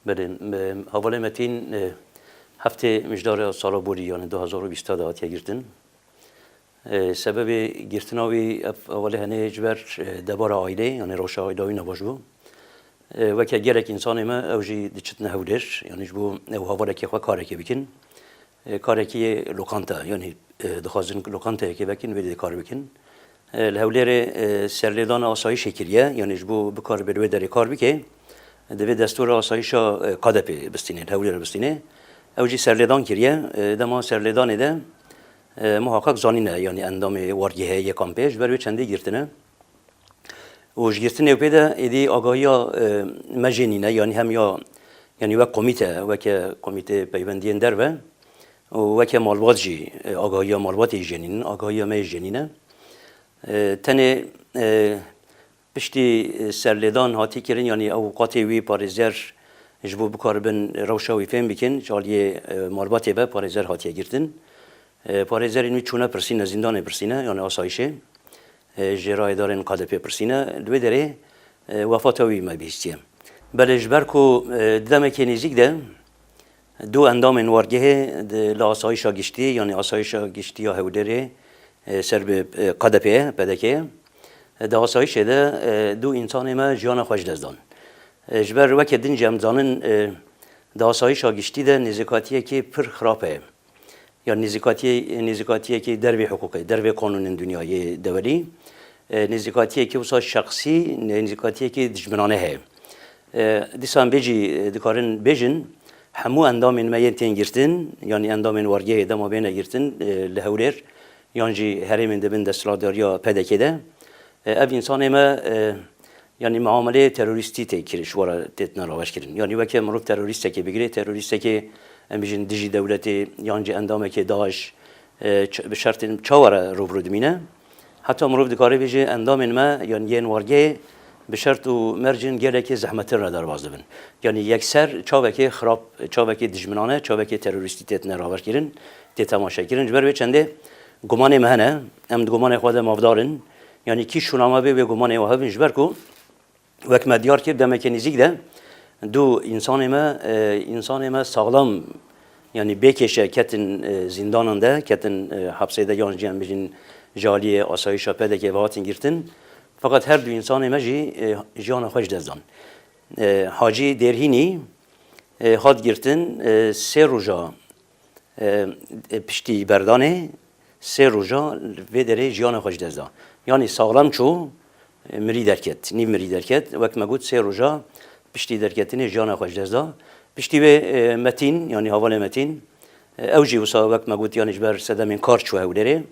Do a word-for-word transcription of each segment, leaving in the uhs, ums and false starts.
Belê, me-, hevalê Metîn, e, heftê Mijdarê sala borî, yanî du hezar û bîst de hatiye girtin. E, sebebê girtina wî ev hevalê hene ji ber, e, debara aîlê, yanî rewşa aîla wî nebaş bû. E, weke gelek însanê me ew jî diçitine Hewlêr, yanî ji bo ew hevalekê xwe karekê bikin. E, karekî yê lokanta, yanî, e, dixwazin lokanteyekê vekin, wê dê kar bikin. E, li Hewlêrê, e, serlêdana asayîşê kiriye, yanî ji bo bikaribe li wê derê kar bike, divê destûra asayîşa, e, K D P bistîne, li Hewlêrê bistîne. Ew jî serlêdan kiriye. E, dema serlêdanê de, e, muhaqaq zanîne, yanî endamê wargehê yê kampê, ji ber wê çendê girtine. Û ji girtinê pê de êdî agahiya, e, me jê nîne, yanî hem ya, yanî wek komîte, weke komîtê peywendiyên derve û weke malbat jî, e, agahiya malbatê jê nînin, agahiya me jê nîne. E, tenê, e, piştî, e, serlêdan hatî kirin, yanî avûkatê wî parêzer ji bo bikaribin rewşa wî fêm bikin, ji aliyê, e, malbatê ve parêzer hatiye girtin. E, parêzerên wî çûne pirsîne, zîndanê pirsîne, yanî asayîşê, e, ji rayedarên K D P pirsîne, li wê derê, e, wefata wî me bihîstiye. Belê ji ber ku, e, di demekê nêzîk de du endamên wargehê di, li asayîşa giştî, yanî asayîşa giştî ya Hewlêrê, e, ser bi, e, K D P ye, P D K ye. E, di asayîşê de, e, du însanê me jiyana xwe ji dest dan. E, ji ber weke din jî em dizanin, e, di asayîşa giştî de nêzîkatiyekî pir xirab heye. Ya nêzîkatiyê-, nêzîkatiyekî dervê hiqûqê, dervê qanûnên dinyayê dewelî, e, nêzîkatiyekî wisa şexsî, nêzîkatiyekî dijminane heye. E, dîsa em vê jî, e, dikarin bêjin, hemû endamên me yên tên girtin, yanî endamên wargehê dema bêne girtin, e, li Hewlêr, yan jî herêmên di bin desthilatdariya P D K de, e, ev însanê me, e, yanî muameleyê terorîstî tê kirin, ji we re têtine raveşkirin. Yanî weke mirov terorîstekê bigirê, terorîstekê, em bijin, dijî dewletê yan jî endamekê DAIŞ, e, ç-, bi şertên çawa re rûbirû dimîne? Heta mirov dikare bêje endamên me yan yên wargehê bi şert û mercên gelekî zehmetin re derbas dibin. Yanî yekser çavekê xirab, çavekê dijminane, çavekê terorîstî têtine raveşkirin, tê temaşekirin. Ji ber vê çendê gumanê me hene, em di gumanê xwe de mafdar in. Yanî kî şûna me bê wê gumanê we hebin, ji ber ku wek me diyar kir, demeke nêzîk de du însanê me, e, însanê me saxlam, yanî bê kêşe ketin, e, zîndanan de, ketin, e, hepsê de, yan jî em bijîn ji aliyê asayîşa P D K ve hatin girtin. Feqet her du însanê me jî, e, jiyana xwe ji dest dan. E, Hacî Dêrhînî, e, hat girtin, e, sê roja e, e, piştî berdanê sê roja li vê derê jiyana xwe ji dest da. Yanî saxlem çû, e, mirî derket, nîv mirî derket. Wek me got, sê roja piştî derketinê jiyana xwe ji dest da. Piştî wê, e, Metîn, yanî havalê Metîn, e, ew jî wisa wek me got, yanî ji ber sedemên kar çû Hewlêrê.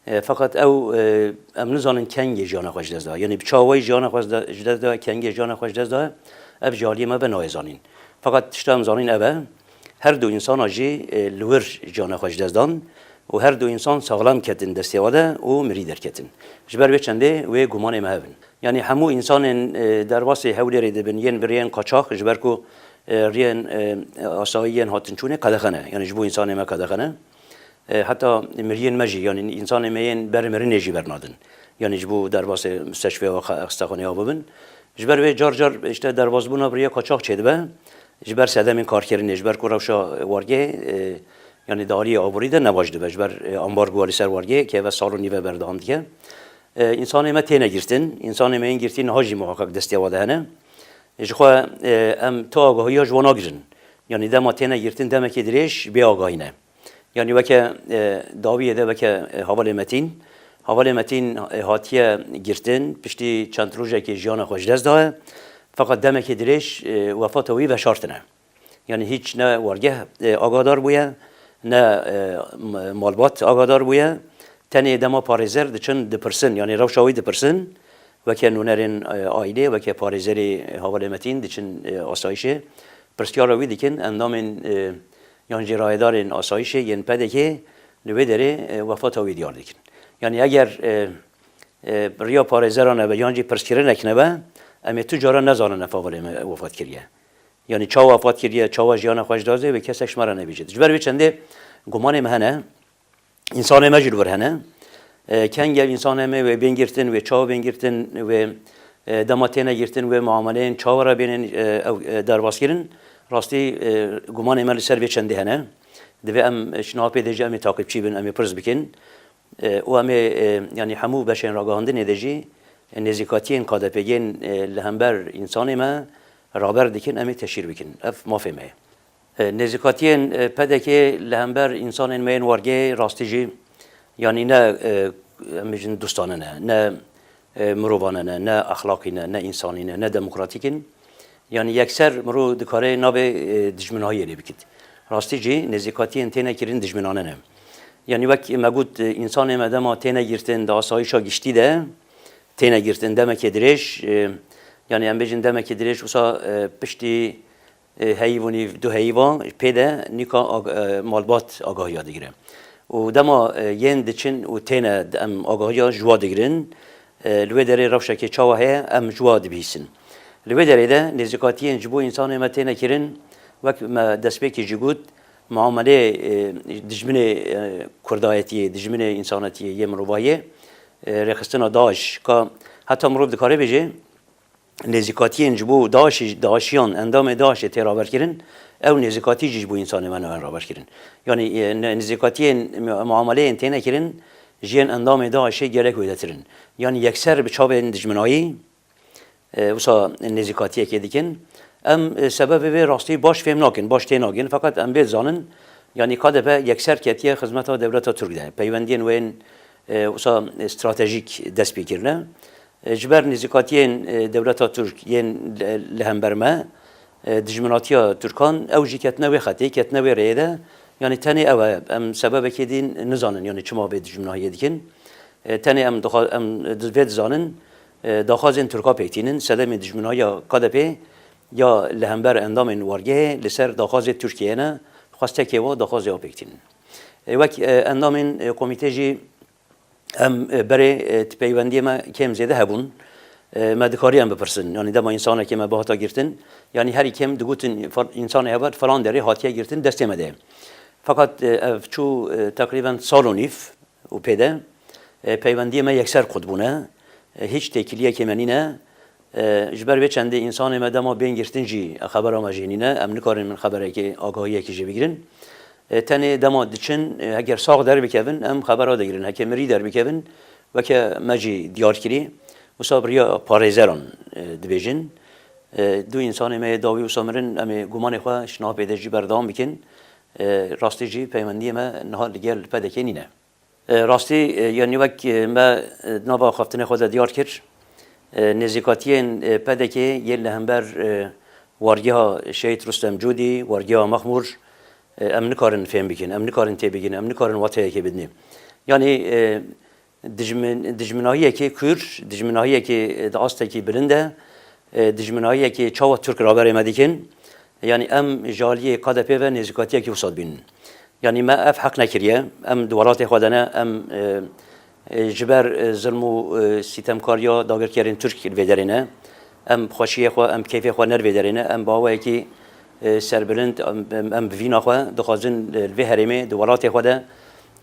E, feqet ew, e, em nizanin kengê jiyana xwe ji dest da. Yanî bi çawa wê jiyana xwe ji de-, ji dest da, kengê jiyana xwe ji dest da, ev ji aliyê me ve nayê zanîn. Feqet tişta em zanîn ev e, her du însana jî, e, li wir jiyana xwe ji dest dan û her du însan saxlem ketin destê we de û mirî derketin. Ji ber vê çendê wê gumanê me hebin. Yanî hemû însanên, e, derbasê Hewlêrê dibin, yên biriyên qaçax, ji ber ku, e, riyên, e, asayî yên hatinçûnê qedexe ne. Yanî ji bo însanê me qedexe ne. E, heta miriyên me jî, yanî însanê me yên ber mirinê jî bernadin. Yanî ji bo derbasê musteshfê û xe-, xestexanê bibin. Ji ber vê car car, işte, derbasbûna bi rêya qaçax çêdibe. Ji ber sedemên karkirinê, ji ber ku rewşa wargehê, e, yanî di aliyê aborî de ne baş dibe. Ji ber, e, ambargoya li ser wargehê, keve sal û nîve berdewam dike. E, însanê me têne girtin. Însanê me yên girtî niha jî muhaqeq destê we de hene. Ji xwe, e, em tu agahiya ji we nagirin. Yanî dema têne girtin, demekê dirêj bê agahî ne. Yanî weke, e, dawiyê de weke, e, havalê Metîn. Havalê Metîn, e, hatiye girtin, piştî çend rojekê jiyana xwe ji dest daye. Feqet demekê dirêj, e, wefata wî veşartine. Yanî hîç ne wargeh, e, agadar bûye, ne, e, m-, malbat agadar bûye. Tenê dema parêzer diçin dipirsin, yanî rewşa wî dipirsin. Weke nûnerên, e, aîlê, weke parêzerê, e, havalê Metîn diçin, e, asayîşê. Pirsyara wî dikin, endamên, e, yan jî rayedarên asayîşê yên P D K'ê li wê derê, e, wefata wî diyar dikin. Yanî eger, e, e, riya parêzeran nebe yan jî pirskirinek nebe, em ê tu cara nezanin ev hevalê me wefat kiriye. Yanî çawa wefat kiriye, çawa jiyana xwe ji dest da, wê kesek ji me re nebêjit. Ji ber vê çendê gumanê me hene, însanê me jî li wir hene. E, kengê ev însanê me wê bên girtin, wê çawa bên girtin, wê, e, dema têne girtin, wê muameleyên çawa re bênin, e, ew, e, derbas kirin. Rastî, e, gumanê me li ser vê çendê hene. Divê em, e, ji niha pê de jî em ê takipçî bin, em ê pirs bikin. E, û em ê, e, yanî hemû beşên ragihandinê de jî, e, nêzîkatiyên K D P'ê yên, e, li hember însanê me raber dikin, em ê teşhîr bikin. Ev mafê me ye. E, nêzîkatiyên, e, P D K'ê li hember însanên me yên wargehê rastî jî, yanî ne, e, em bêjin dostane ne, ne, e, mirovane ne, ne exlaqî ne, ne însanî ne, ne demokratîk in. Yanî yekser mirov dikare navê, e, dijminahiyê lê bikit. Rastî jî nêzîkatiyên têne kirin dijminane ne. Yanî wek me got, e, însanê me dema têne girtin di asayîşa giştî de, têne girtin demekê dirêj, e, yanî em bêjin demekê dirêj wisa, e, piştî, e, heyîv û nîv, du heyîva pê de nîka ag-, e, malbat agahiya digire. Û dema, e, yên diçin û têne di em agahiya ji wa digirin, e, li wê derê rewşekê çawa heye, em ji wa dibihîsin. Li wê derê de nêzîkatiyên ji bo însanê me têne kirin, wek me destpêkê jî got, muameleyê, e, dijminê, e, kurdayetiyê, dijminê însanetiyê, yê mirovahiyê, e, rêxistina DAIŞ, ka heta mirov dikare bêje, nêzîkatiyên ji bo DAIŞê, DAIŞiyan, endamê DAIŞê tê raberkirin, ew nêzîkatî jî ji bo însanê me nayên raberkirin. Yanî, e, ne-, nêzîkatiyên mu-, muameleyên têne kirin, ji yên endamê DAIŞê gelek wêdetir in. Yanî yekser bi çavên dijminayî, e, wisa nêzîkatiyekê dikin. Em, e, sebebê vê rastî baş fêm nakin, baş tê nagin, feqet em bê dizanin, yanî K D P yekser ketiye xizmeta dewleta Tirk de. Peywendiyên wê yên, e, wisa stratejîk dest pê kirine. E, ji ber nêzîkatiyên, e, dewleta Tirk yên li, li hember me, e, dijminatiya Tirkan, ew jî ketine wê xetê, ketine wê rêyê de. Yanî tenê ew e, em sebebekê din nizanin, yanî çima vê dijminahiyê dikin. E, tenê em dixa-, em di-, vê dizanin, e, daxwazên Tirka pêk tînin, sedemê dijminahiya K D P'ê ya li hember endamên wargehê li ser daxwazê Tirkiyeyê ne, xwestekê wa daxwazê wa pêk tînin. E, wek, e, endamên, e, komîtê jî em, e, berê, e, ti peywendiyê me kêm zêde hebûn. E, me dikarî em bipirsin. Yanî dema însanekê me bihata girtin, yanî herî kêm digotin, fal-, însanê heval falan derê hatiye girtin, destê me de ye. Feqet, e, ev çû, e, teqrîben sal û nîv û pê de, e, peywendiyê me yekser qut bûne. E, hîç têkiliyekê me nîne. E, ji ber vê çendê însanê me dema bên girtin jî xebera me jê nîne. Em nikarin min xeberekê, agahiyekê jê bigirin. E, tenê dema diçin, e, heger sax derbikevin, em xebera digirin. Heke mirî derbikevin, weke me jî diyar kirî. Wisa bi riya parêzeran, e, dibêjin. E, du însanê me yê dawî wisa mirin, em ê gumanê xwe ji nav pê de jî berdewam bikin. E, rastî jî peywendiyê me niha li gel P D K'ê nîne. E, rastî, e, yanî wek, e, me, e, di nava axaftinê xwe de diyar kir, e, nêzîkatiyên, e, P D K'ê yên li hember, e, wargeha Şehîd Rustem Cûdî, wargeha Mexmûr, e, em nikarin fêm bikin, em nikarin têbigin, em nikarin wateyekê bidinê. Yanî, e, dijmin-, dijminahiyekê kûr, dijminahiyekê, e, di astekî bilind e, e, dijminahiyekê çawa Tirk raberê me dikin, yanî em ji aliyê K D P ve nêzîkatiyekî wisa dibînin. Yanî me ev heq nekiriye, em di welatê xwe de ne, em, e, e, ji ber, e, zilm û, e, sîtemkariya dagirkerên Tirk li vê derê ne, em xweşiyê xwe, em keyfê xwe ne li vê derê ne, em bi awayekî, e, serbilind, em, em, em bi vîna xwe dixwazin, e, li vê herêmê, di welatê xwe de,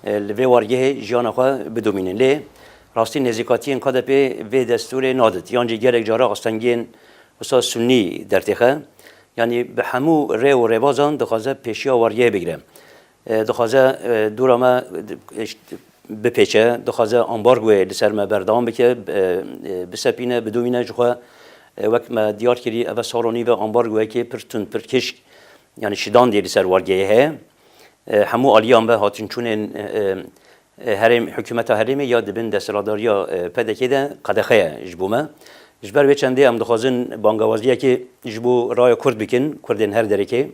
e, li vê wargehê jiyana xwe bidomînin. Lê rastî nêzîkatiyên K D P vê destûrê nadit. Yan jî gelek cara astengiyên wisa Sunnî dertêxe. Yanî bi hemû rê û rêbazan dixwaze pêşiya wargehê bigire. E, dixwaze, e, dûra me, e, bipêçe, dixwaze ambargoyê li ser me berdewam bike, e, e, bisepîne, bidomîne. Jixwe, e, wek me diyar kirî, eve sal û nîv e ambargoyekê pir tund, pir kişk, yanî şidandê li ser wargehê heye. E, hemû aliyan ve hatinçûnên, e, e, herêm, hikûmeta herêmê ya di bin desthilatdariya, e, P D K'ê de qedexe ye ji bo me. Ji ber vê çendê em dixwazin bangewaziyekê ji bo raya Kurd bikin, Kurdên her derekê.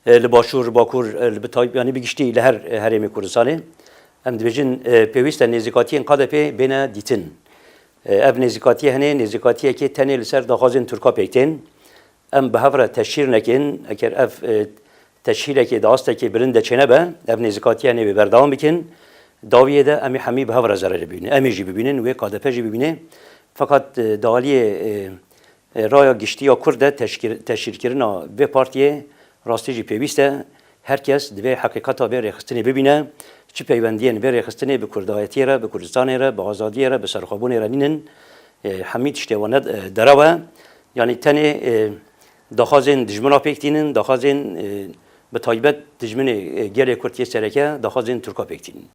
E, li Başûr, Bakur, e, li bi tay-, yanî bi giştî li her, e, herêmê Kurdistanê. Em dibêjin, e, pêwîst e nêzîkatiyên K D P'ê bêne dîtin. E, ev nêzîkatiyê hene, nêzîkatiyekê tenê li ser daxwazên Tirka pêk tên. Em bi hev re teşhîr nekin, eger ev, e, teşhîrekê di astekê bilind de çênebe, ev nêzîkatiye nê wê berdewam bikin. Dawiyê de em ê hemî bi hev re zererê bibînin. Em ê jî bibînin, wê K D P jî bibîne. Feqet, e, di aliyê, e, e, raya giştî ya Kurd de teşkîr-, teşhîrkirina vê partiyê rastî jî pêwîst e. Her kes divê heqîqeta vê rêxistinê bibîne. Çi peywendiyên vê rêxistinê bi kurdayetiyê re, bi Kurdistanê re, bi azadiyê re, bi serxwebûnê re nînin. E, hemî tiştê wan e, derew e. Yanî tenê, e, Daxwazên dijmina pêk tînin, daxwazên, e, bi taybet dijminê, e, gelê Kurd yê sereke, daxwazên Tirka pêk tînin.